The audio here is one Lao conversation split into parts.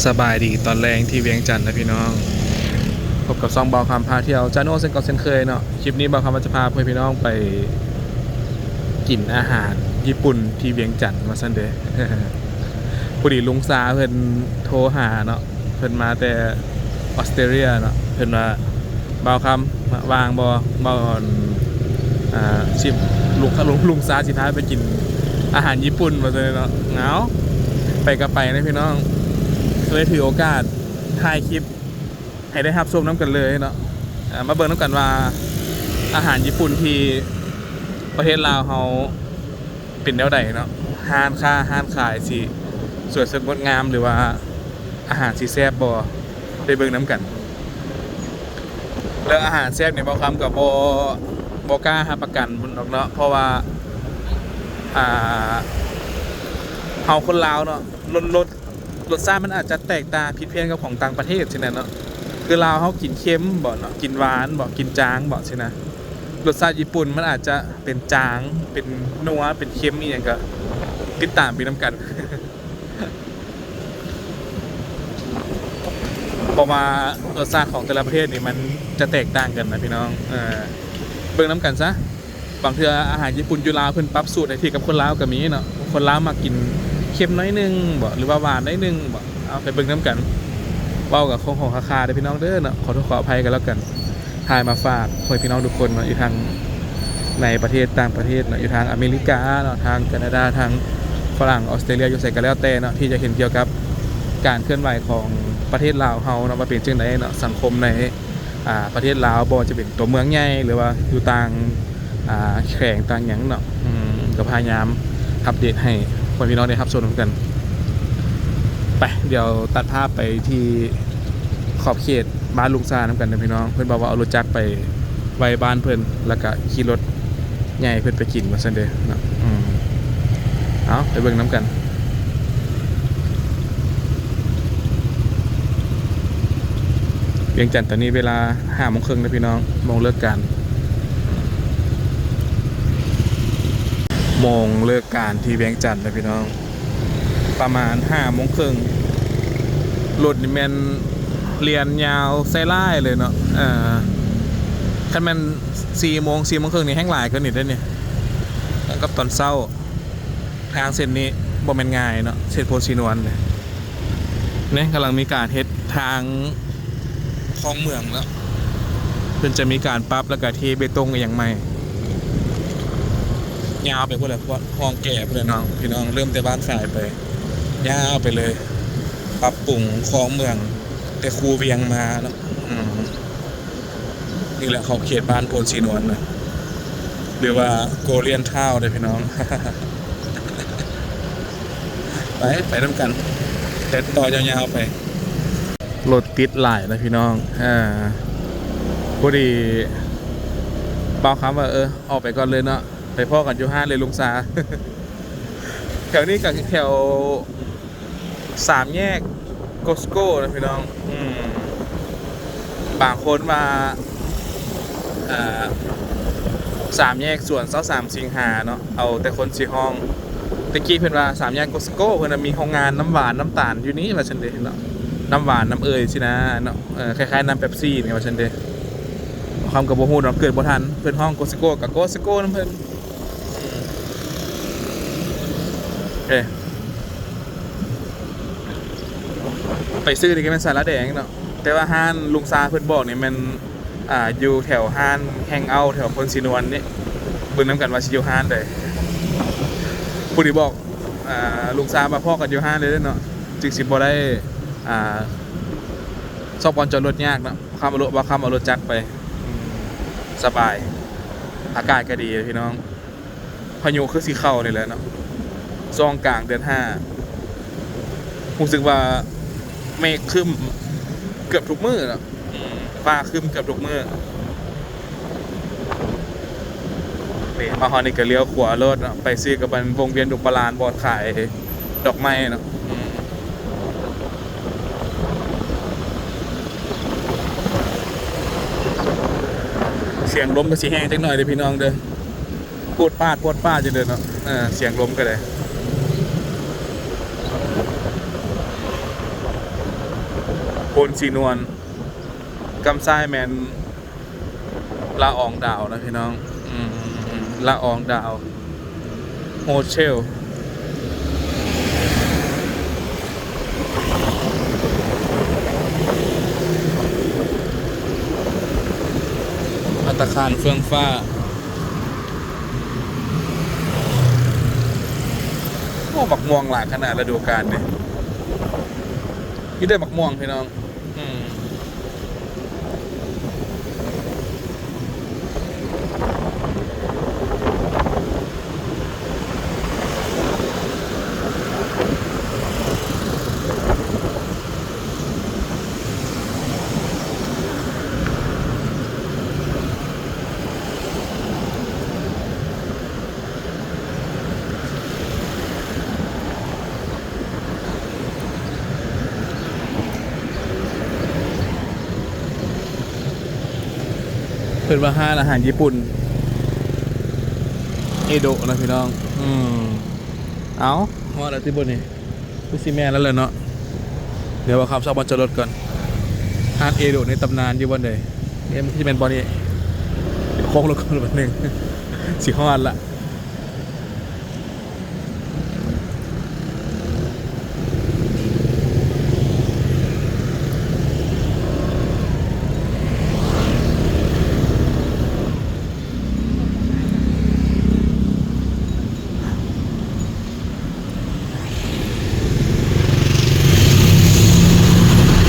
ສະບາຍດີຕອນແລງທີ່ວຽງຈັນນະພີ່ນ້ອງ, ພົບກັບຊ່ອງບ່າວຄຳພາທ່ຽວ ຈາໂນ ເຊັ່ນເກົ່າເຊັ່ນເຄີຍເນາະ. ຄລິບນີ້ບ່າວຄຳວ່າຈະພາພໍ່ແມ່ພີ່ນ້ອງໄປກິນອາຫານຍີ່ປຸ່ນທີ່ວຽງຈັນວ່າຊັ້ນເດ. ພໍດີລຸງຊາເພິ່ນໂທຫາເນາະ, ເພິ່ນມາແຕ່ອອສເຕຣເລຍເນາະ, ເພິ່ນວ່າ ບ່າວຄຳ ວ່າງບໍ່? ບ່າວ ອັນ ອ່າ ຊິ ລຸງ ລຸງ ລຸງຊາຊິພາໄປກິນອາຫານຍີ່ປຸ່ນວ່າຊັ້ນເນາະ. ເອົາ ໄປກໍໄປນະພີ່ນ້ອງ, ເລີຍຖືໂອກາດຖ່າຍຄລິບໃຫ້ໄດ້ຮັບຊົມນຳກັນເລີຍເນາະ. ອ່າ ມາເບິ່ງນຳກັນວ່າອາຫານຍີ່ປຸ່ນທີ່ປະເທດລາວເຮົາເປັນແນວໃດເນາະ, ຮ້ານຄ້າຮ້ານຂາຍຊິສວຍສົດງົດງາມ ຫຼືວ່າ ອາຫານຊິແຊບບໍ່ ໄປເບິ່ງນຳກັນ. ແລ້ວອາຫານແຊບນີ້ ບ່າວຄຳກໍບໍ່ ບໍ່ກ້າຮັບປະກັນພຸ້ນດອກເນາະ, ເພາະວ່າ ອ່າ ເຮົາຄົນລາວເນາະ ລົດ ລົດ ລົດຊາດມັນອາດຈະແຕກຕ່າງຜິດພຽນກັບຂອງຕ່າງປະເທດຊີ້ນະເນາະ. ຄືລາວເຮົາກິນເຄັມບໍເນາະ, ກິນຫວານບໍ, ກິນຈາງບໍຊີ້ນະ, ລົດຊາດຍີ່ປຸ່ນມັນອາດຈະເປັນຈາງ ເປັນນົວ ເປັນເຄັມ ອີ່ຫຍັງກໍຕິດຕາມໄປນຳກັນ. ເພາະວ່າລົດຊາດຂອງແຕ່ລະປະເທດນີ້ມັນຈະແຕກຕ່າງກັນນະພີ່ນ້ອງ. ເອີ ເບິ່ງນຳກັນຊະ, ບາງເທື່ອອາຫານຍີ່ປຸ່ນຢູ່ລາວເພິ່ນປັບສູດໃຫ້ຖືກກັບຄົນລາວກໍມີເນາະ. ຄົນລາວມັກກິນເຄັມໜ້ອຍໜຶ່ງບໍ ຫຼືວ່າຫວານໜ້ອຍໜຶ່ງບໍ, ເອົາໄປເບິ່ງນຳກັນ. ເວົ້າກໍຄົງໆຄາໆເດີພີ່ນ້ອງເດີເນາະ, ຂໍໂທດຂໍອະໄພກັນແລ້ວກັນ. ຖ່າຍມາຝາກພໍ່ແມ່ພີ່ນ້ອງທຸກຄົນເນາະ, ຢູ່ທາງໃນປະເທດ ຕ່າງປະເທດເນາະ, ຢູ່ທາງອາເມລິກາເນາະ, ທາງການາດາ, ທາງຝຣັ່ງ, ອອສເຕຣເລຍ, ຢູ່ໃສກໍແລ້ວແຕ່ເນາະ, ທີ່ຈະເຫັນກ່ຽວກັບການເຄື່ອນໄຫວຂອງປະເທດລາວເຮົາເນາະ ວ່າເປັນຈັ່ງໃດເນາະ, ສັງຄົມໃນ ອ່າ ປະເທດລາວ ບໍ່ວ່າຈະເປັນຕົວເມືອງໃຫຍ່ ຫຼືວ່າຢູ່ຕ່າງ ອ່າ ແຂວງຕ່າງຫຍັງເນາະ, ອືມ ກໍພະຍາຍາມອັບເດດໃຫ້ພໍ່ແມ່ພີ່ນ້ອງໄດ້ຮັບຊົມນຳກັນ. ໄປ ດຽວຕັດພາບໄປທີ່ຂອບເຂດບ້ານລຸງຊານຳກັນເດີພີ່ນ້ອງ. ເພິ່ນບອກວ່າເອົາລົດຈັກໄປໄວ້ບ້ານເພິ່ນ ແລ້ວກະຂີ່ລົດໃຫຍ່ເພິ່ນໄປກິນວ່າຊັ້ນເດີເນາະ. ອືມ ເອົາ ໄປເບິ່ງນຳກັນ. ວຽງຈັນຕອນນີ້ເວລາຫ້າໂມງເຄິ່ງເດີພີ່ນ້ອງ, ໂມງເລີກການ ໂມງເລີກການທີ່ວຽງຈັນເດີພີ່ນ້ອງ, ປະມານຫ້າໂມງເຄິ່ງ. ລົດນີ້ແມ່ນລຽນຍາວໃສ່ຫຼາຍເລີຍເນາະ. ເອີ ຄັນແມ່ນສີ່ໂມງ ສີ່ໂມງເຄິ່ງນີ້ແຮ່ງຫຼາຍກວ່ານີ້ເດ້ນີ້, ກັບຕອນເຊົ້າ. ທາງເສັ້ນນີ້ບໍ່ແມ່ນງ່າຍເນາະ, ເຂດໂພນສີນວນນີ້ ນີ້ກຳລັງມີການເຮັດທາງຄອງເມືອງເນາະ, ເພິ່ນຈະມີການປັບ ແລ້ວກະເທເບຕົງອີ່ຫຍັງໃໝ່. ຍາວໄປພຸ້ນແຫຼະ, ຮອງແກ່ພຸ້ນແຫຼະເນາະພີ່ນ້ອງ, ເລີ່ມແຕ່ບ້ານຝາຍໄປ ຍາວໄປເລີຍ, ປັບປຸງຄອງເມືອງແຕ່ຄູວຽງມາເນາະ. ອືມ ນີ້ແຫຼະຂອບເຂດບ້ານໂພນສີນວນນະ ຫຼືວ່າໂກລຽນທາວເດີພີ່ນ້ອງ. ໄປ ໄປນຳກັນ ແລ່ນຕໍ່ຍາວໆໄປ. ລົດຕິດຫຼາຍນະພີ່ນ້ອງ. ເອີ ພໍດີບ່າວຄຳວ່າ ເອີ ອອກໄປກ່ອນເລີຍເນາະ, ໄປພໍ້ກັນຢູ່ຮ້ານເລີຍລຸງຊາ. ແຖວນີ້ກໍແຖວ ສາມແຍກໂກສໂກນະພີ່ນ້ອງ. ອືມ ບາງຄົນວ່າ ອ່າ ສາມແຍກສວນຊາວສາມສິງຫາເນາະ, ເອົາແຕ່ຄົນຊິຮ້ອງ. ແຕ່ກີ້ເພິ່ນວ່າສາມແຍກໂກສໂກ ເພິ່ນວ່າມີໂຮງງານນ້ຳຫວານນ້ຳຕານຢູ່ນີ້ວ່າຊັ້ນເດເນາະ, ນ້ຳຫວານນ້ຳເອີຍຊີ້ນະເນາະ, ເອີ ຄ້າຍໆນ້ຳເປັບຊີນີ້ວ່າຊັ້ນເດ. ຄຳກໍບໍ່ຮູ້ດອກ, ເກີດບໍ່ທັນ. ເພິ່ນຮ້ອງໂກສໂກກໍໂກສໂກນຳເພິ່ນ. ເອີ ໄປຊື້ນີ້ກໍແມ່ນສາລາແດງເນາະ, ແຕ່ວ່າຮ້ານລຸງຊາເພິ່ນບອກນີ້ແມ່ນ ອ່າ ຢູ່ແຖວຮ້ານແຮງເອົາແຖວໂພນສີນວນນີ້. ເບິ່ງນຳກັນວ່າຊິຢູ່ຮ້ານໃດ. ຜູ້ທີ່ບອກ ອ່າ ລຸງຊາວ່າພໍ້ກັນຢູ່ຮ້ານເລີຍເນາະ, ຈຶ່ງຊິບໍ່ໄດ້ ອ່າ ຊອກບ່ອນຈອດລົດຍາກເນາະ. ຄຳເອົາລົດ ວ່າຄຳເອົາລົດຈັກໄປ. ອືມ ສະບາຍ, ອາກາດກໍດີພີ່ນ້ອງ. ພາຍຸຄືຊິເຂົ້ານີ້ແຫຼະເນາະ, ຊ່ວງກາງເດືອນຫ້າ ຮູ້ສຶກວ່າເມກຄຶ້ມເກືອບທຸກມື້ເນາະ. ອືມ ຟ້າຄຶ້ມເກືອບທຸກມື້. ນີ້ ມາຮອດນີ້ກໍລ້ຽວຂວາໂລດເນາະ, ໄປຊື່ກໍມັນວົງວຽນດົງປະລານ ບ່ອນຂາຍດອກໄມ້ເນາະ. ອືມ ສຽງລົມກໍຊິແຮງຈັກໜ້ອຍເດີພີ່ນ້ອງເດີ. ປວດປາດ ປວດປາດຢູ່ເດີເນາະ. ເອີ ສຽງລົມກໍໄດ້. ອ ໂພນສີນວນ ກຳຊ້າຍແມ່ນລະອອງດາວນະພີ່ນ້ອງ. ອືມ ລະອອງດາວ ໂຮເທລ ພັດຕາຄານເຟືອງຟ້າ. ໂອ້ ໝາກມ່ວງຫຼາຍຂະໜາດ ລະດູການນີ້ ມີແຕ່ໝາກມ່ວງພີ່ນ້ອງ. ອືມ ເພິ່ນວ່າຮ້ານອາຫານຍີ່ປຸ່ນເອໂດະນະພີ່ນ້ອງ. ອືມ ເອົ້າ ຮອດແລ້ວຕິບໍ່ນີ້? ຄືຊິແມ່ນແລ້ວແຫຼະເນາະ. ດຽວບ່າວຄຳຊອກບ່ອນຈອດລົດກ່ອນ. ຮ້ານເອໂດະໃນຕຳນານຢູ່ບ່ອນໃດ? ເອີ ມັນຄືຊິແມ່ນບ່ອນນີ້. ໂຄ້ງລົດກ່ອນບາດໜຶ່ງ ຊິຮອດລະ.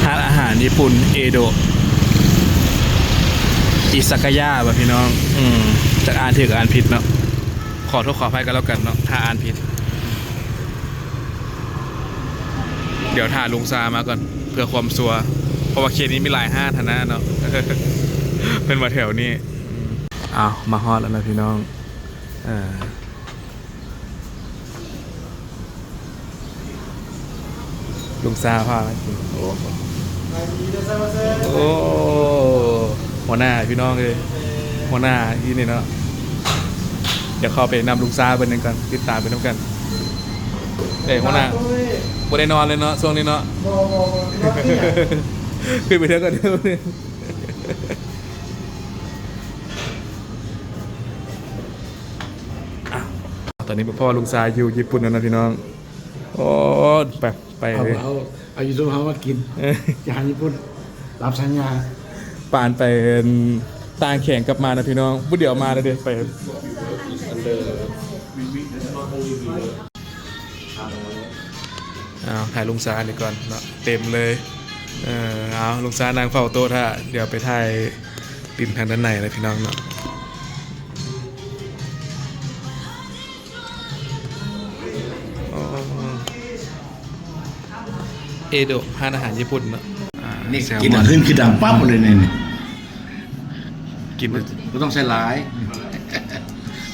ຮ້ານອາຫານຍີ່ປຸ່ນເອໂດະ ອິຊາກາຍະ ບໍ່ພີ່ນ້ອງ. ອືມ ຈັກອ່ານຖືກອ່ານຜິດເນາະ. ຂໍໂທດຂໍອະໄພກັນແລ້ວກັນເນາະ ຖ້າອ່ານຜິດ. ດຽວຖ້າລຸງຊາມາກ່ອນ ເພື່ອຄວາມຊັວ ເພາະວ່າເຂດນີ້ມີຫຼາຍຮ້ານຫັ້ນນະເນາະ ເພິ່ນວ່າແຖວນີ້. ອ້າວ ມາຮອດແລ້ວນະພີ່ນ້ອງ. ເອີ ລຸງຊາພາມາກິນ. ໂອ້ ໂອ້ ຫົວໜ້າພີ່ນ້ອງເອີຍ ຫົວໜ້າຢູ່ນີ້ເນາະ. ດຽວເຂົ້າໄປນຳລຸງຊາເພິ່ນນຳກັນ ຕິດຕາມໄປນຳກັນ. ເອີ ຫົວໜ້າ ບໍ່ໄດ້ນອນເລີຍເນາະ ຊ່ວງນີ້ເນາະ. ບໍ່ ບໍ່ ບໍ່ ຂຶ້ນໄປເທື່ອກ່ອນເດີ. ຕອນນີ້ມາພໍ້ລຸງຊາຢູ່ຍີ່ປຸ່ນແລ້ວນະພີ່ນ້ອງ. ໂອ້ ໄປ ໄປ ເອົາ ເລີຍ ເອົາ ເອົາຢູທູບເຮົາມາກິນ ເອີ ອາຫານຍີ່ປຸ່ນຕາມສັນຍາ. ປານໄປຕ່າງແຂວງກັບມານະພີ່ນ້ອງ ຜູ້ດຽວມາແລ້ວເດ້ ໄປ ອັນເດີ ອ້າວ ຖ່າຍລຸງຊານີ້ກ່ອນເນາະ ເຕັມເລີຍ. ເອີ ເອົາ ລຸງຊານັ່ງເຝົ້າໂຕະຖ້າ ດຽວໄປຖ່າຍຫຼິ້ນທາງດ້ານໃນນະພີ່ນ້ອງເນາະ. ໂອ້ ເອໂດະ ຮ້ານອາຫານຍີ່ປຸ່ນເນາະ. ອ່າ ນີ້ ແຊລມອນ ກິນແລ້ວຫຶ້ນຄືດັງປັບເລີຍນີ້ ນີ້ ກິນ ບໍ່ຕ້ອງໃສ່ຫຼາຍ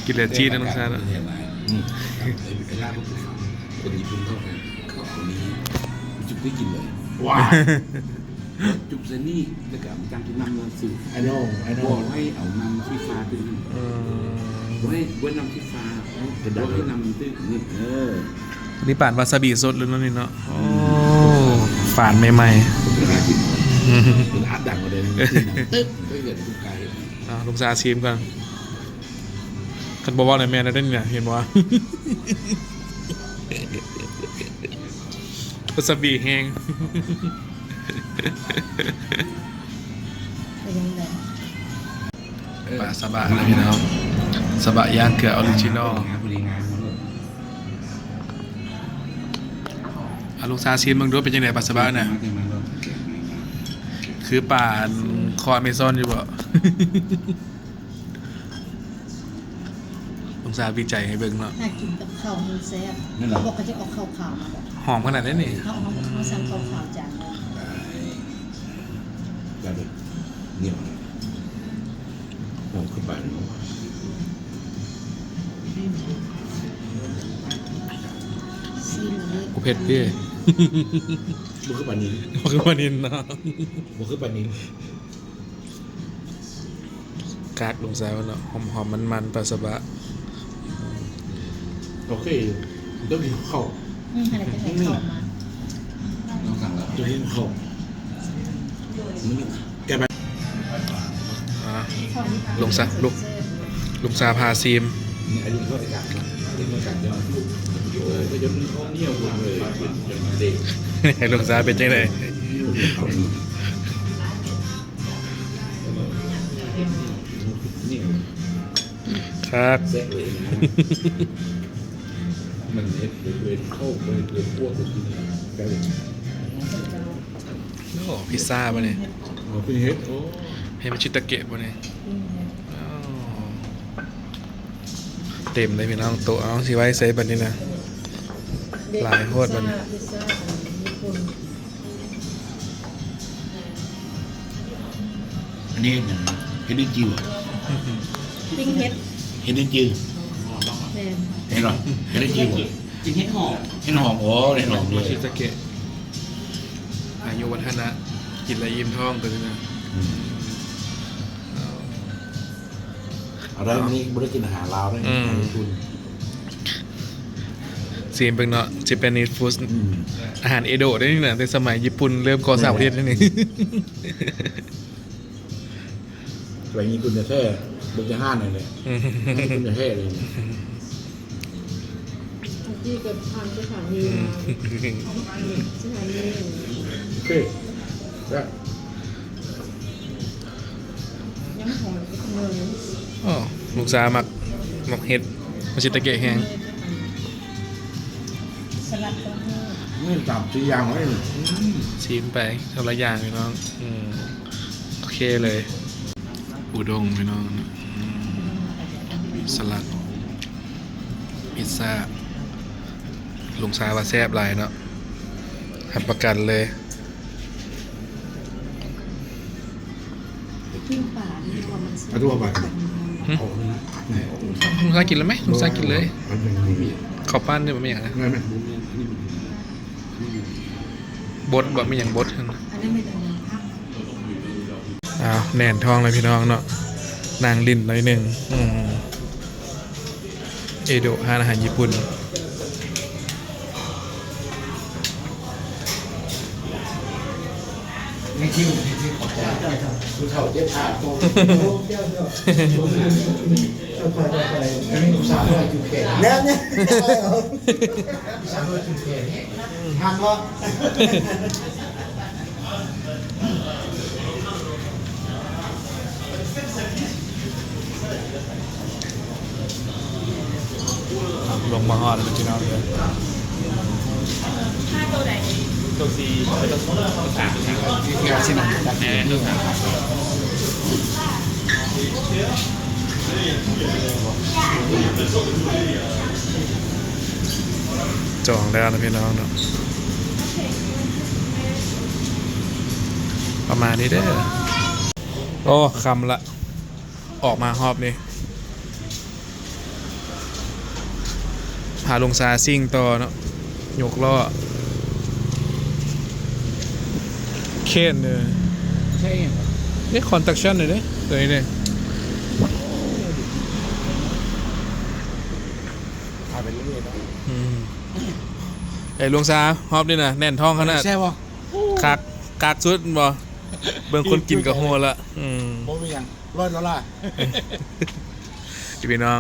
ກິນແລ້ວຈີດນະ ລຸງຊາເນາະ. ອືມ ຄົນຍີ່ປຸ່ນເຂົາ ເຂົາເອົານີ້ຈຸບໄດ້ກິນເລີຍ ວ້າ ຈຸບໃສ່ນີ້ ແລ້ວກໍເອົາມາຈ້ຳກິນນ້ຳນັ້ນຊື່. I know, I know. ບໍ່ໃຫ້ເອົານ້ຳທີ່ຟາດຕື່ມ. ອືມ ບໍ່ໃຫ້ ບໍ່ໃຫ້ນ້ຳທີ່ຟາດ ບໍ່ໃຫ້ນ້ຳຕື່ມນີ້. ເອີ ນີ້ປານວາຊາບິສົດເລີຍເນາະນີ້ເນາະ. ໂອ້ ອືມ ຝານໃໝ່ໆ ເປັນອາດດັງກວ່າເດີມ. ຕຶກ ເອີ ເອີ ລຸງຊາຊີມກ່ອນ. ຄັນບໍ່ເວົ້າໃນແມ່ນແລ້ວເດ້ນີ້ນະ ເຫັນບໍ່? ວາຊາບິແຮງ. ເປັນຈັ່ງໃດ? ປາສະບະນະພີ່ນ້ອງ ສະບະຍ່າງເກືອອໍຣິຈິນໍ. ອາ ລຸງຊາຊີມເບິ່ງດູ ເປັນຈັ່ງໃດປາສະບະນະ? ຄືປາອັນຄໍອາເມຊອນຢູ່ບໍ່? ລຸງຊາວິໄຈໃຫ້ເບິ່ງເນາະ. ຖ້າກິນກັບເຂົ້າມັນແຊບ. ແມ່ນລະ. ເຂົາບອກເຂົາຈະເອົາເຂົ້າຂາວມາບອກ. ຫອມຂະໜາດໃດນີ້? ເຮົາ ເຮົາ ເຮົາສັ່ງເຂົ້າຂາວຈານໜຶ່ງ. ໄດ້. ໄດ້ເລີຍ. ໜຽວ. ຫອມຄືປານເນາະ. ບໍ່ເຜັດເດ້. ບໍ່ຄືປານິນ. ບໍ່ຄືປານິນເນາະ. ບໍ່ຄືປານິນ. ກາກລຸງຊາຍວ່າເນາະ ຫອມໆ ມັນໆ ປາສະບະ. ໂອເຄ ຕ້ອງກິນເຂົ້າ. ອືມ ຫັ້ນແຫຼະ ຈະໃຫ້ເຂົ້າມາ. ຕ້ອງສັ່ງແລ້ວ ຈະໃຫ້ເຂົ້າ. ແກໄປ ອ່າ ລຸງຊາ ລຸງ ລຸງຊາພາຊີມ ໃຫ້ລຸງຊາເປັນຈັ່ງໃດ? ຄັກ ມັນເຮັດເປັນເວນເຂົ້າໄປເປັນພວກກິນ ໂອ້ ພິດຊາບໍ່ນີ້? ເປັນເຫັດ ໂອ້ ເຫັດມາຊິຕາເກະບໍ່ນີ້? ເຕັມເລີຍພີ່ນ້ອງ ໂຕະເຮົາຊິໄວ້ໃສບັດນີ້ນະ? ຫຼາຍໂພດບັດນີ້. ອັນນີ້ເຫັດຫຍັງ? ເຫັດລິ້ນຈິວ ປີ້ງເຫັດ ເຫັດລິ້ນຈິວ ແມ່ນ ເຫັນບໍ່? ເຫັດລິ້ນຈິວ ກິນເຫັດຫອມ ເຫັດຫອມ ໂອ້ ເຫັດຫອມເດ້ ມາຊິຕາເກະ ອາຍຸວັດທະນະ ກິນແລ້ວອີ່ມທ້ອງໂຕນີ້ນະ. ອືມ ເອົາໄດ້ ມື້ນີ້ບໍ່ໄດ້ກິນອາຫານລາວເດ້ ອືມ ອາຫານຍີ່ປຸ່ນ ຊີມເບິ່ງເນາະ Japanese food ອືມ ອາຫານເອໂດະເດ້ນີ້ນະ ແຕ່ສະໄໝຍີ່ປຸ່ນເລີ່ມກໍ່ສ້າງປະເທດນີ້. ແມ່ນ ສະໄໝຍີ່ປຸ່ນແທ້ໆ ເບິ່ງຈາກຮ້ານນັ້ນແຫຼະ ອືມ ຍີ່ປຸ່ນແທ້ໆເລີຍ. ເມື່ອກີ້ກໍຜ່ານສະຖານີມາ ອືມ ສະຖານີ ໂອເຄ ແຊບ ຍັງຫອມອີກໜ້ອຍ. ອໍ ລູກສາວມັກ ມັກເຫັດມາຊິຕາເກະແຮງ ສະຫຼັດກໍມີ ມີສາມສີ່ຢ່າງເລີຍ ອືມ ຊີມໄປຄົນລະຢ່າງພີ່ນ້ອງ ອືມ ໂອເຄເລີຍ ອຸດົງພີ່ນ້ອງ ອືມ ສະຫຼັດ ພິດຊາ ລຸງຊາວ່າແຊບຫຼາຍເນາະ ຮັບປະກັນເລີຍ. ປີ້ງປາທີ່ວ່າມັນສຸກ ອາ ຕົວປາ ຫຶ? ອອກນະ ອອກ ລຸງຊາກິນແລ້ວໄໝ? ລຸງຊາກິນເລີຍ ເຂົ້າປັ້ນນີ້ບໍ່ມີຫຍັງນະ ບົດບໍ່ ມີຫຍັງບົດຫັ້ນ ອັນນັ້ນແມ່ນອັນນັ້ນ ອ້າວ ແໜ້ນທ້ອງແລ້ວພີ່ນ້ອງເນາະ ນັ່ງຫຼິ້ນໜ້ອຍໜຶ່ງ ອືມ ເອໂດະ ຮ້ານອາຫານຍີ່ປຸ່ນ ຜູ້ເຖົ້າເຈັບຂາ ແມ່ນ ສາວນ້ອຍກິນແຂກ ສາວນ້ອຍກິນແຂກ ທັນບໍ່? ລົງມາຮອດແລ້ວພີ່ນ້ອງເອີຍ ໂຕສີ່ ໂຕສາມ ທີ່ວ່າຊິນັ່ງຈັກ ແມ່ນ ໂຕສາມ ຈອງແລ້ວນະພີ່ນ້ອງເນາະ ປະມານນີ້ເດີ ໂອ້ ຄ່ຳລະ ອອກມາຮອບນີ້ ພາລຸງຊາຊິ່ງຕໍ່ເນາະ ຍົກລໍ້ ເຄນເດີ ໃຊ່ຫຍັງ? ເດ້ ຄອນສະຕຣັກຊັນເດ້ ໂຕນີ້ເດ້ ພາໄປເລື້ອຍໆເນາະ ອືມ ເອີ ລຸງຊາ ຮອບນີ້ນະ ແໜ້ນທ້ອງຂະໜາດ ແຊບບໍ່? ຄັກ ຄັກສຸດແມ່ນບໍ່? ເບິ່ງຄົນກິນກໍຮູ້ລະ ອືມ ບໍ່ມີຫຍັງ ຮ້ອຍໂດລາ ພີ່ນ້ອງ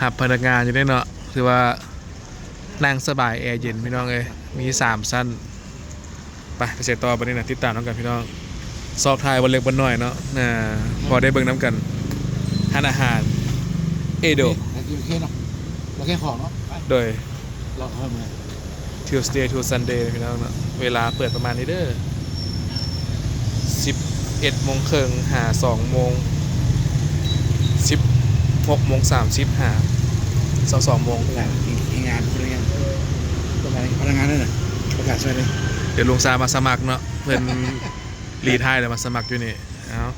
ຮັບພະນັກງານຢູ່ເດ້ເນາະ ຖືວ່ານັ່ງສະບາຍ ແອເຢັນພີ່ນ້ອງເອີຍ ມີສາມຊັ້ນ ໄປ ໄປໃສຕໍ່ບັດນີ້ນະ ຕິດຕາມນຳກັນພີ່ນ້ອງ ຊອກຖ່າຍບ່ອນເລັກບ່ອນນ້ອຍເນາະ ອ່າ ພໍໄດ້ເບິ່ງນຳກັນ ຮ້ານອາຫານເອໂດະ ໂອເຄເນາະ ໂອເຄຂອງເນາະ ໂດຍ ລອງເຂົ້າມາ Tuesday to Sunday ພີ່ນ້ອງເນາະ ເວລາເປີດປະມານນີ້ເດີ ສິບເອັດໂມງເຄິ່ງຫາສອງໂມງ ສິບຫົກໂມງສາມສິບຫາຊາວສອງໂມງ ພະນັກງານ ພະນັກງານ ພະນັກງານນັ້ນນະ ປະກາດໃສ່ເລີຍ ດຽວລຸງຊາມາສະໝັກເນາະ ເພິ່ນຣີທາຍແລ້ວມາສະໝັກຢູ່ນີ້ ເອົາ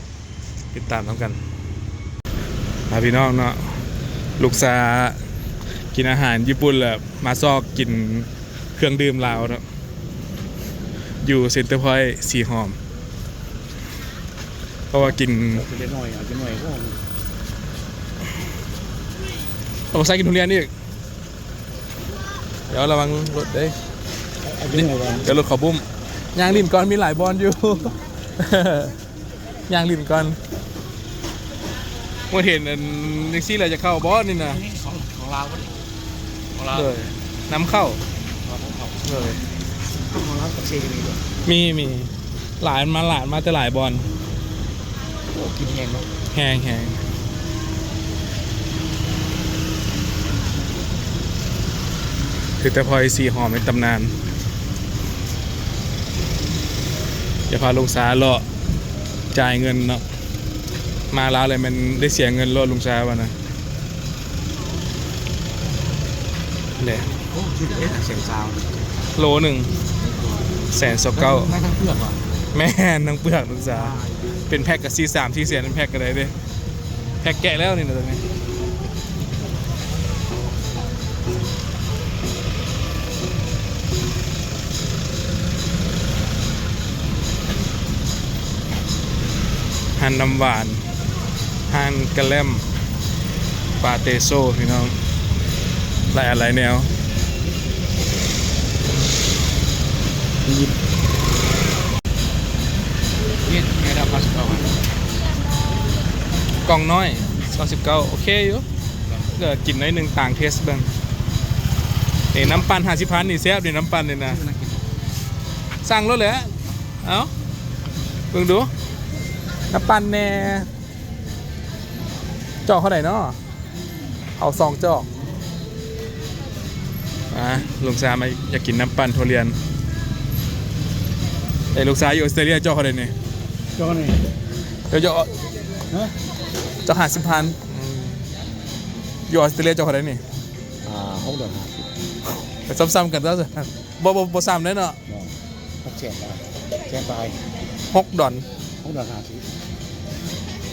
ຕິດຕາມນຳກັນ ອ່າ ພີ່ນ້ອງເນາະ ລູກສາກິນອາຫານຍີ່ປຸ່ນແລ້ວ ມາຊອກກິນເຄື່ອງດື່ມລາວເນາະ ຢູ່ເຊັນເຕີພອຍສີຫອມ ເພາະວ່າກິນ ເອົາຈັກໜ້ອຍ ເອົາຈັກໜ້ອຍ ເອົາໃສ່ກິນທຸລຽນອີກ. ດຽວລະວັງລົດເດ້ ເອົາໄປເອົາ ດຽວລົດເຂົາບຸ້ມ ຍ່າງຫຼິ້ນກ່ອນ ມີຫຼາຍບ່ອນຢູ່ ຍ່າງຫຼິ້ນກ່ອນ. ບໍ່ເຫັນອັນຈັ່ງຊີ້ແລ້ວຈະເຂົ້າບໍ່ນີ້ນະ? ອັນນີ້ຂອງ ຂອງລາວບໍ່ນີ້? ຂອງລາວ ໂດຍ ນຳເຂົ້າ ອໍ ນຳເຂົ້າ ໂດຍ ຂອງລາວປາກເຊກໍມີບໍ່? ມີ ມີ ຫຼາຍ ມາຫຼາຍ ມາແຕ່ຫຼາຍບ່ອນ. ໂອ້ ກິນແຮງເນາະ ແຮງ ແຮງ. ຖືກແຕ່ພອຍສີ່ຫອມໃນຕຳນານ. ຈະພາລຸງຊາເລາະຈ່າຍເງິນເນາະ. ມາລາວແລ້ວແມ່ນໄດ້ເສຍເງິນໂລດ ລຸງຊາວ່ານະ. ແຫຼະ ໂອ້ ຖືກເດ້ ແສນຊາວ ໂລໜຶ່ງ ແສນຊາວເກົ້າ. ແມ່ນທັງເປືອກຫວາ? ແມ່ນທັງເປືອກ ລຸງຊາ. ເປັນແພັກກໍສີ່ ສາມສີ່ແສນ ເປັນແພັກກໍໄດ້ເດ້. ແພັກແກະແລ້ວນີ້ນະ ຕົວນີ້. ຮ້ານນ້ຳຫວານ ຮ້ານກະແລັມ ປາເຕໂຊ ພີ່ນ້ອງ ຫຼາຍອັນຫຼາຍແນວ. ກ່ອງນ້ອຍ ຊາວເກົ້າ ໂອເຄຢູ່. ເອີ ກິນໜ້ອຍໜຶ່ງ ຕ່າງເທສເບິ່ງ. ນີ້ນ້ຳປັ່ນຫ້າສິບພັນນີ້ແຊບນີ້ ນ້ຳປັ່ນນີ້ນະ. ສັ່ງໂລດແຫຼະ. ເອົ້າ ເບິ່ງດູ ນ້ຳປັ່ນແດ່. ຈອກເທົ່າໃດເນາະ? ເອົາສອງຈອກ. ອ່າ ລຸງຊາມາ ຢາກກິນນ້ຳປັ່ນຖົ່ວລຽນ. ເອີ ລຸງຊາຢູ່ອອສເຕຣເລຍຈອກເທົ່າໃດນີ້? ຈອກນີ້ ເຈົ້າຈອກ ຮະ? ຈອກຫ້າສິບພັນ. ອືມ ຢູ່ອອສເຕຣເລຍຈອກເທົ່າໃດນີ້? ອ່າ ຫົກດອນຫ້າສິບ. ກໍຊ້ຳໆກັນຕົວະ. ບໍ່ ບໍ່ ບໍ່ຊ້ຳເດ້ເນາະ. ບໍ່ ຫົກແສນປາຍ ແສນປາຍ ຫົກດອນ ຫົກດອນຫ້າສິບ.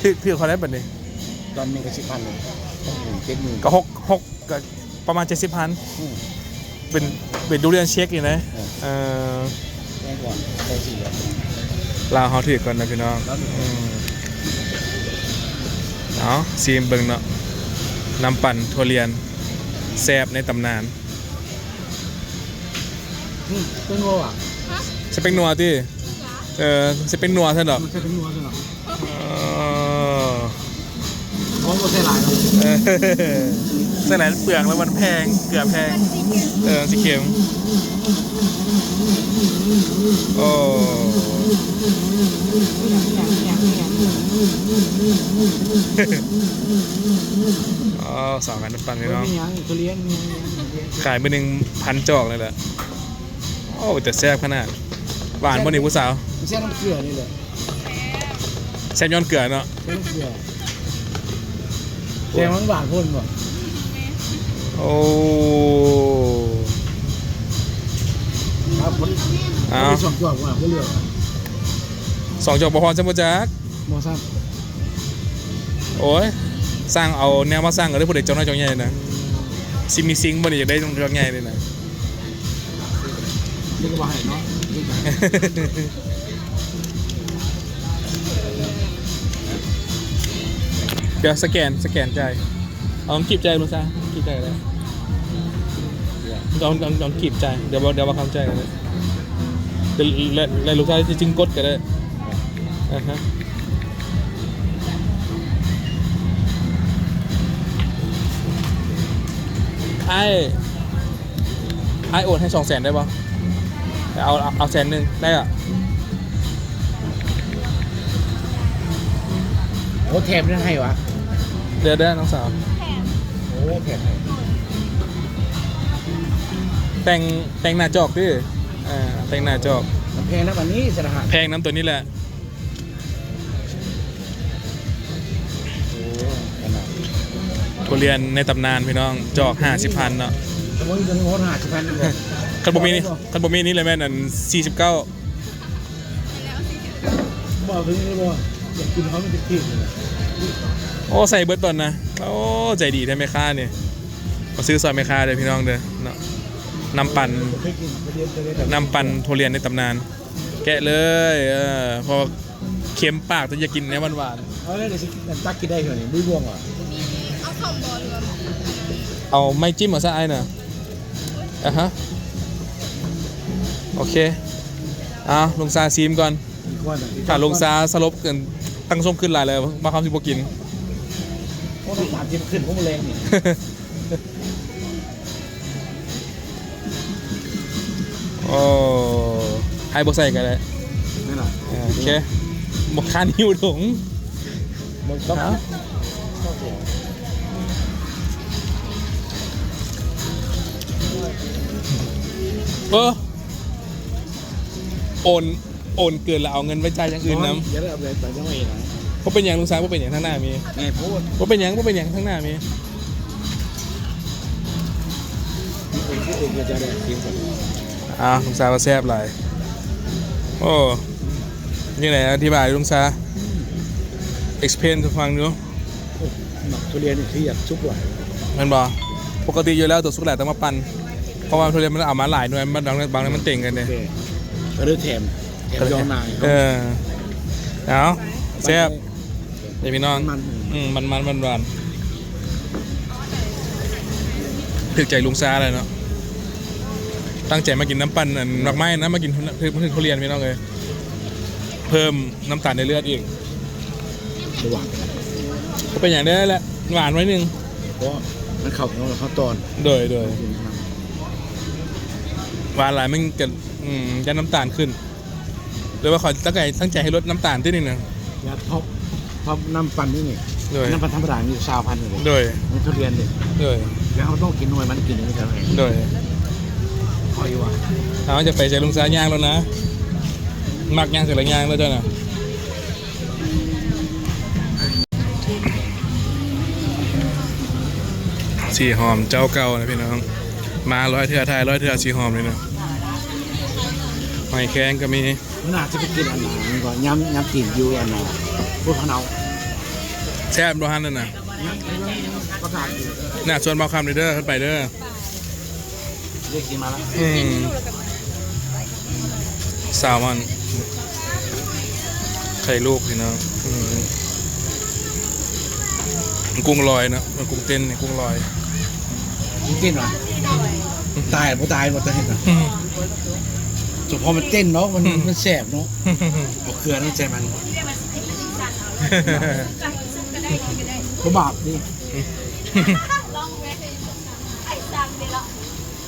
ຖືກ ຖືກເທົ່າໃດບັດນີ້? ດອນໜຶ່ງກໍສິບພັນ ຫົກໝື່ນ ເຈັດໝື່ນ ກໍຫົກ ຫົກ ກໍປະມານເຈັດສິບພັນ. ອືມ ເປັນ ເປັນທຸລຽນເຊັກນີ້ນະ. ເອີ ເອີ ແພງກວ່າ ແພງສີ່ດອນ. ລາວເຮົາຖືກກ່ອນນະພີ່ນ້ອງ. ລາວຖືກ ອືມ ເອົາ ຊີມເບິ່ງເນາະ ນ້ຳປັ່ນຖົ່ວລຽນ ແຊບໃນຕຳນານ. ອືມ ເປັນນົວຫວາ? ສະເປັກນົວຕິ? ເອີ ສະເປັກນົວຊັ້ນດອກ. ມັນສະເປັກນົວຊັ້ນດອກ. ເອີ ໂອ້ ບໍ່ໃສ່ຫຼາຍເນາະ. ເອີ ໃສ່ຫຼາຍເປືອງແລ້ວມັນແພງ ເກືອແພງ. ເອີ ຊິເຄັມ. ໂອ້ ເອົາ ສາວຂາຍນ້ຳປັ່ນພີ່ນ້ອງ ທຸລຽນ ຂາຍມື້ໜຶ່ງພັນຈອກເລີຍແຫຼະ. ໂອ້ ເປັນຕາແຊບຂະໜາດ. ຫວານບໍ່ນີ້ຜູ້ສາວ? ແຊບນຳເກືອນີ້ແຫຼະ. ແຊບຍ້ອນເກືອເນາະ. ແຊບນຳເກືອ. ແຊບມັນຫວານໂພດບໍ່? ໂອ້ ເອົາ ເອົາ ສອງຈອກວ່າບໍ່ເຫຼືອ. ສອງຈອກບໍ່ພໍຊ້ຳບໍ່ຈັກ. ບໍ່ຊ້ຳ. ໂອ້ຍ ສັ່ງເອົາແນວມາສັ່ງເອົາເດີ ຜູ້ໃດຈອກນ້ອຍຈອກໃຫຍ່ນະ. ຊິມີຊິງບໍ່ນີ້ ຢາກໄດ້ຈອກໃຫຍ່ນີ້ນະ. ນີ້ກໍບໍ່ໃຫ້ເນາະ. ດຽວສະແກນ ສະແກນຈ່າຍ. ເອົາກີບຈ່າຍ ລຸງຊາ ກີບຈ່າຍກໍໄດ້. ເອົາ ເອົາ ເອົາກີບຈ່າຍ. ດຽວ ດຽວວ່າຄຳຈ່າຍກໍໄດ້. ແລ້ວ ແລ້ວລູກຊາຍຊິຈຶ່ງກົດກໍໄດ້. ອາຮະ ອ້າຍ ອ້າຍໂອນໃຫ້ສອງແສນໄດ້ບໍ່? ເອົາ ເອົາແສນໜຶ່ງໄດ້ລະ. ໂອ້ ແຖມນັ້ນໃຫ້ຫວາ? ເດີ ເດີ ນ້ອງສາວ. ໂອ້ ແຖມໃຫ້. ແຕ່ງ ແຕ່ງໜ້າຈອກຕິ. ເອີ ແຕ່ງໜ້າຈອກ. ມັນແພງນຳອັນນີ້ ສະນະຫານ. ແພງນຳຕົວນີ້ແຫຼະ. ໂອ້ ຂະໜາດ ທຸລຽນໃນຕຳນານພີ່ນ້ອງ ຈອກຫ້າສິບພັນເນາະ. ຄັນບໍ່ມີໂຕນີ້ ໂຫດຫ້າສິບພັນເລີຍ. ຄັນບໍ່ມີນີ້ ຄັນບໍ່ມີນີ້ລະແມ່ນອັນສີ່ສິບເກົ້າ. ບໍ່ເອົາໂຕນີ້ບໍ່ ຢາກກິນເຮົາມັນເປັນທີບເລີຍ. ໂອ້ ໃສ່ເບິດຕອນນະ. ໂອ້ ໃຈດີແທ້ແມ່ຄ້ານີ້. ມາຊື້ຊ່ອຍແມ່ຄ້າເດີພີ່ນ້ອງເດີເນາະ. ນ້ຳປັ່ນ ນ້ຳປັ່ນທຸລຽນໃນຕຳນານ. ແກະເລີຍ ເອີ ເພາະເຄັມປາກ ແຕ່ຢາກກິນແນວຫວານໆ. ເອົາແລ້ວຊິຕັກກິນໄດ້ເທື່ອນີ້ ບໍ່ບ່ວງຫວາ? ມີ ເອົາສອງບໍ່ ຫຼືວ່າ ເອົາໄມ້ຈິ້ມເອົາຊະອ້າຍນະ. ອາຮະ ໂອເຄ ເອົາ ລຸງຊາຊີມກ່ອນ. ວ່າ ຖ້າລົງຊາສະຫຼົບກັນ ຕັ້ງຊົງຂຶ້ນຫຼາຍແລ້ວ ບ່າວຄຳຊິບໍ່ກິນ. ໂອ້ ສາມສິບຂຶ້ນ ໂອ້ ແລງນີ້. ໂອ້ ໃຫ້ບໍ່ໃສ່ກໍໄດ້ ແມ່ນລະ. ເອີ ໂອເຄ ບໍ່ຄານຫິ້ວຖົງ. ເອີ ໂອນ ໂອນເກີນແລ້ວເອົາເງິນໄປຈ່າຍຢ່າງອື່ນນຳ. ບໍ່ເປັນຫຍັງລຸງຊາຍ ບໍ່ເປັນຫຍັງ ທາງໜ້າມີ. ບໍ່ເປັນຫຍັງ ບໍ່ເປັນຫຍັງ ທາງໜ້າມີ. ອ້າວ ລຸງຊາວ່າແຊບຫຼາຍ. ໂອ້ ນີ້ແຫຼະ ອະທິບາຍລຸງຊາ explain ໃຫ້ຟັງດູ. ໂອ້ ໝາກທຸລຽນນີ້ຄືຢາກສຸກຫຼາຍ ແມ່ນບໍ່? ປົກກະຕິຢູ່ແລ້ວຕົວສຸກຫຼາຍຕ້ອງມາປັ່ນ ເພາະວ່າທຸລຽນມັນເອົາມາຫຼາຍໜ່ວຍ ບາງ ບາງໜ່ວຍມັນເຕັງກັນເດ້ ກໍເລີຍແຖມ ແຖມຢອງໜາ. ເອີ ເອົາ ແຊບເດ້ພີ່ນ້ອງ. ມັນ ອືມ ມັນໆ ຫວານໆ ຖືກໃຈລຸງຊາແລ້ວເນາະ. ຕັ້ງໃຈມາກິນນ້ຳປັ່ນອັນໝາກໄມ້ນະ ມາກິນທຸລຽນພີ່ນ້ອງເອີຍ. ເພີ່ມນ້ຳຕານໃນເລືອດອີກ. ບໍ່ຫວານ ບໍ່ເປັນຫຍັງ ໄດ້ແຫຼະ ຫວານໜ້ອຍໜຶ່ງ ເພາະມັນເຂົ້າ ເຂົ້າຕອນ. ໂດຍ ໂດຍ ຫວານຫຼາຍມັນກະ ອືມ ຢ້ານນ້ຳຕານຂຶ້ນ. ຫຼືວ່າຂ້ອຍຕັ້ງໃຈ ຕັ້ງໃຈໃຫ້ລົດນ້ຳຕານຕິນີ້ນະ. ຢາກທອບ ທອບນ້ຳປັ່ນນີ້ນີ້. ໂດຍ ນ້ຳປັ່ນທຳມະດານີ້ຊາວພັນນີ້. ໂດຍ ໃນທຸລຽນນີ້. ໂດຍ ແລ້ວເຮົາຕ້ອງກິນໜ່ວຍມັນ ກິນອັນນີ້ກໍໄດ້. ໂດຍ ພໍຢູ່ວ່າ ເຮົາຈະໄປໃສ່ລຸງຊາຍ່າງແລ້ວນະ. ມັກຍ່າງໃສ່ລະຍ່າງແລ້ວເຈົ້ານະ. ສີຫອມເຈົ້າເກົ່ານະພີ່ນ້ອງ ມາຮ້ອຍເທື່ອ ຖ່າຍຮ້ອຍເທື່ອ ສີຫອມນີ້ນະ. ຫອຍແຄງກໍມີ. ໜ້າຈະໄປກິນອັນນັ້ນກໍ ຍຳ ຍຳຕີນຢູ່ອັນນັ້ນ ພຸດພະເນົາ ແຊບບໍ່ຫັ້ນນະ. ໜ້າຊວນບ່າວຄຳເດີ ເດີ ເພິ່ນໄປເດີ. ອືມ ແຊລມອນ ໄຂ່ລູກພີ່ນ້ອງ. ອືມ ກຸ້ງລອຍເນາະ ເປັນກຸ້ງເຕັ້ນ ກຸ້ງລອຍ. ກຸ້ງເຕັ້ນຫວາ? ຕາຍບໍ່ຕາຍບໍ່ຕາຍເນາະ. ອືມ ສະເພາະມັນເຕັ້ນເນາະ ມັນ ມັນແຊບເນາະ. ເອົາເກືອນຳໃສ່ມັນ ບໍ່ບາບນີ້. ອືມ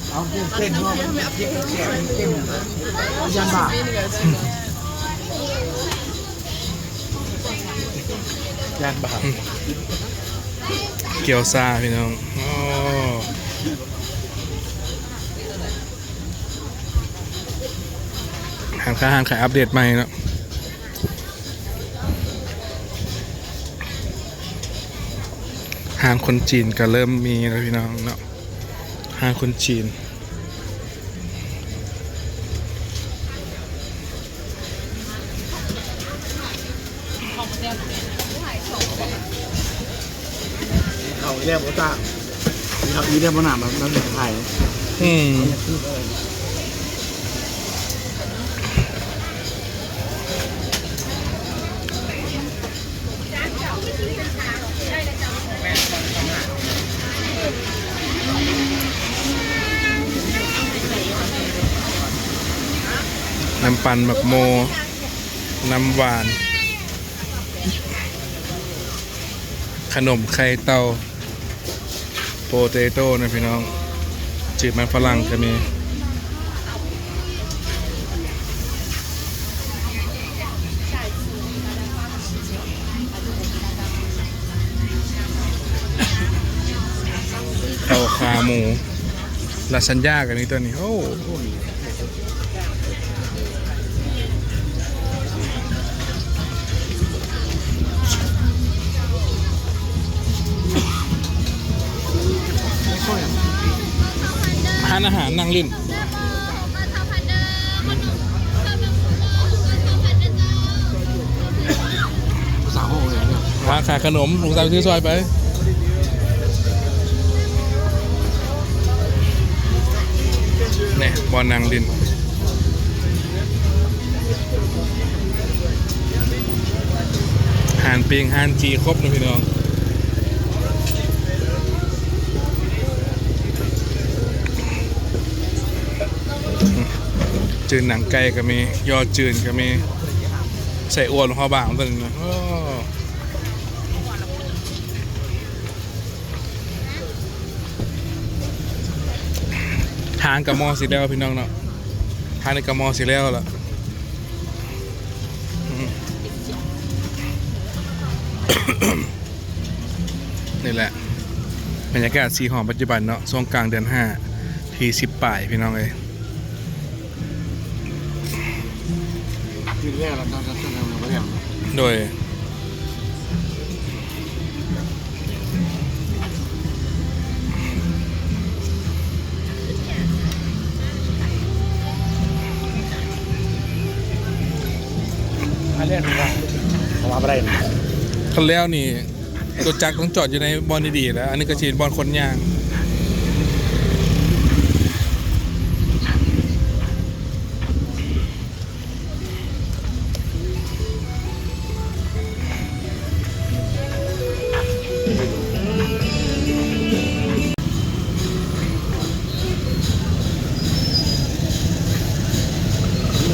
ເອົາເຕັ້ນເນາະ ມັນເຕັມແຊບ ເຕັມ ຢ້ານບາບ ຢ້ານບາບ. ກຽວຊາພີ່ນ້ອງ. ໂອ້ ຮ້ານຄ້າຮ້ານຂາຍອັບເດດໃໝ່ເນາະ. ຮ້ານຄົນຈີນກໍເລີ່ມມີແລ້ວພີ່ນ້ອງເນາະ ຮ້ານຄົນຈີນ. ເຂົ້າແລ້ວບໍ່ຕາ ເຂົ້າອີກແລ້ວບໍ່ໜ້າ ມັນ ມັນໄທ. ອືມ ນ້ຳປັ່ນໝາກໂມ ນ້ຳຫວານ ຂະໜົມໄຂ່ເຕົາ ໂປເຕໂຕ້ນະພີ່ນ້ອງ ຈືດມັນຝຣັ່ງກໍມີ. ເຂົ້າຂາໝູ ລາຊານຢາກໍມີຕົວນີ້. ໂອ້ ຮ້ານອາຫານນັ່ງຫຼິ້ນ. ພາຂາຍຂະໜົມ ລຸງຊາຍຊື້ຊອຍໄປ. ນີ້ ບ່ອນນັ່ງຫຼິ້ນ ຮ້ານປີ້ງ ຮ້ານຈີ່ ຄົບເນາະພີ່ນ້ອງ. ຈືນໜັງໄກ່ກໍມີ ຍໍຈືນກໍມີ. ໃສ່ອວນເຮົາບາງເຖິງນະ. ໂອ້ ທາງກະມໍຊິແລ້ວພີ່ນ້ອງເນາະ, ທາງນີ້ກະມໍຊິແລ້ວລະ. ອືມ ນີ້ແຫຼະ ບັນຍາກາດສີຫອມປັດຈຸບັນເນາະ, ຊ່ວງກາງເດືອນຫ້າ ທີສິບປາຍ ພີ່ນ້ອງເອີຍ. ໂດຍ ຄັນແລ້ວນີ້ ລົດຈັກຕ້ອງຈອດຢູ່ໃນບ່ອນດີໆ ແລ້ວ ອັນນີ້ກໍຊິເປັນບ່ອນຄົນຍ່າງ.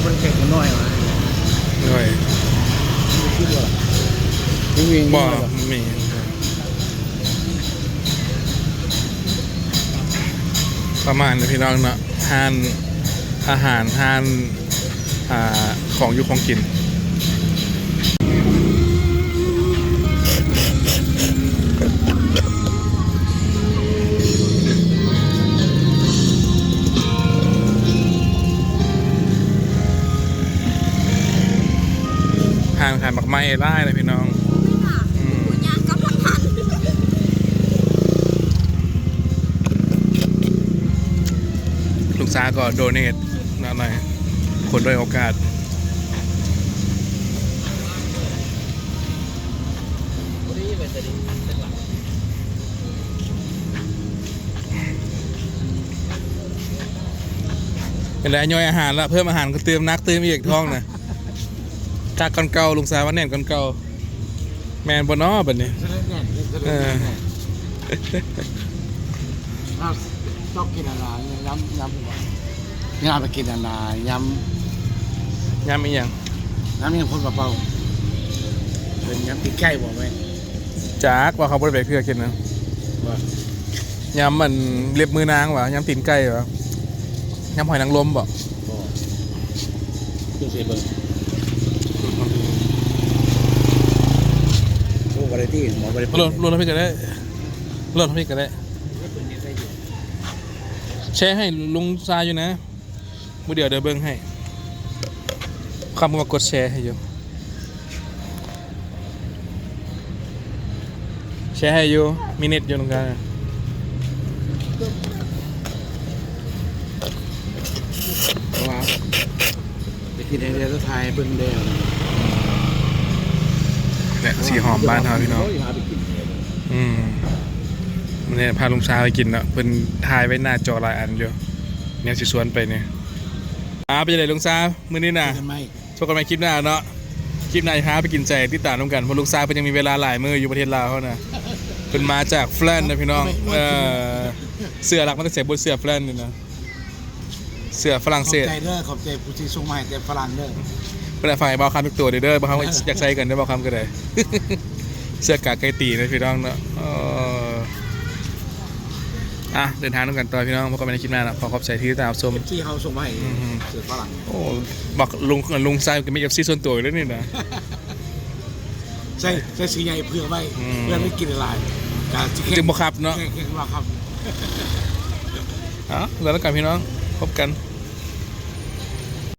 ມັນເປັນເດັກນ້ອຍຫວາ? ໂດຍ ບໍ່ ບໍ່ມີ. ປະມານນີ້ພີ່ນ້ອງເນາະ, ຮ້ານອາຫານ ຮ້ານ ອ່າ ຂອງຢູ່ຂອງກິນ. ຮ້ານຂາຍໝາກໄມ້ຫຼາຍເລີຍພີ່ນ້ອງ. ອືມ ລຸງຊາກໍໂດເນດໜ້ອຍ ຄົນດ້ອຍໂອກາດ. ເປັນໄດ ຍ່ອຍອາຫານລະ ເພີ່ມອາຫານກໍຕື່ມໜັກຕື່ມອີກ ທ້ອງນະ ໜັກກ່ອນເກົ່າ. ລຸງຊາວ່າແໜ້ນກ່ອນເກົ່າ. ແມ່ນບໍ່ນໍບັດນີ້? ເອີ ເຈົ້າກິນອັນນະ ຍຳ ຍຳ ຍຳ ໄປກິນອັນນະ ຍຳ ຍຳອີ່ຫຍັງ? ຍຳອີ່ຫຍັງຄົນປາເປົ້າ? ເປັນຍຳຕີນໄກ່ບໍ່ແມ່ນ? ຈັກວ່າເຂົາບໍ່ໄດ້ໄປເທື່ອກິນນະ. ບໍ່ ຍຳອັນເລັບມືນາງຫວາ? ຍຳຕີນໄກ່ຫວາ? ຍຳຫອຍນາງລົມບໍ່? ບໍ່ ຄືຊິເບິ່ງ ໂອ້ ບໍ່ໄດ້ຕິ ບໍ່ໄດ້ ລົດ ລົດເຮົາພີ້ກໍໄດ້ ລົດເຮົາພີ້ກໍໄດ້. ແຊໃຫ້ລຸງຊາຢູ່ນະ ມື້ດຽວ ດຽວເບິ່ງໃຫ້. ຄຳວ່າກົດແຊໃຫ້ຢູ່. ແຊໃຫ້ຢູ່ ມີເນັດຢູ່ນຳກັນ. ເພາະວ່າໄປກິນໃນເຮືອນແລ້ວຖ່າຍເບິ່ງແລ້ວ ແລະ ສີຫອມບ້ານເຮົາພີ່ນ້ອງ. ອືມ ມື້ນີ້ພາລຸງຊາໄປກິນເນາະ, ເພິ່ນຖ່າຍໄວ້ໜ້າຈໍຫຼາຍອັນຢູ່ ແນວຊິຊວນໄປນີ້. ອ່າ ເປັນຈັ່ງໃດລຸງຊາ ມື້ນີ້ນະ? ພົບກັນໃໝ່ຄລິບໜ້າເນາະ. ຄລິບໜ້າຊິພາໄປກິນໃສ ຕິດຕາມນຳກັນ ເພາະລຸງຊາເພິ່ນຍັງມີເວລາຫຼາຍມື້ຢູ່ປະເທດລາວເຮົານະ. ເພິ່ນມາຈາກແຟຣນນະພີ່ນ້ອງ. ເອີ ເສື້ອລັກມາແຕ່ໃສ ບົດເສື້ອແຟຣນນີ້ນະ. ເສື້ອຝຣັ່ງເສດ. ຂອບໃຈເດີ ຂອບໃຈຜູ້ທີ່ສົ່ງມາໃຫ້ແຕ່ຝຣັ່ງເດີ. ເພິ່ນຝາກໃຫ້ບ່າວຄຳຈັກໂຕເດີ ບ່າວຄຳຢາກໃສ່ກັນເດີ ບ່າວຄຳກໍໄດ້. ເສື້ອກາໄກ່ຕີນະພີ່ນ້ອງເນາະ. ເອີ ອ່ະ ເດີນທາງນຳກັນຕໍ່ພີ່ນ້ອງ ພົບກັນໃໝ່ໃນຄລິບໜ້າເນາະ. ຂໍຂອບໃຈທີ່ຕິດຕາມຮັບຊົມ ເອັຟຊີເຮົາສົ່ງມາໃຫ້. ອືມ ເສື້ອຝຣັ່ງ. ໂອ້ ບັກລຸງ ລຸງຊາຍກໍມີເອັຟຊີສ່ວນຕົວຢູ່ເດ້ນີ້ນະ. ໃສ່ ໃສ່ເສື້ອໃຫຍ່ເຜືອກໄວ້. ອືມ ເພື່ອໄດ້ກິນຫຼາຍ ກະຊິແຂງ ຈຶ່ງບໍ່ຂັບເນາະ. ແຂງ ແຂງບໍ່ຂັບ. ເອົາ ແລ້ວກັນພີ່ນ້ອງ ພົບກັນ.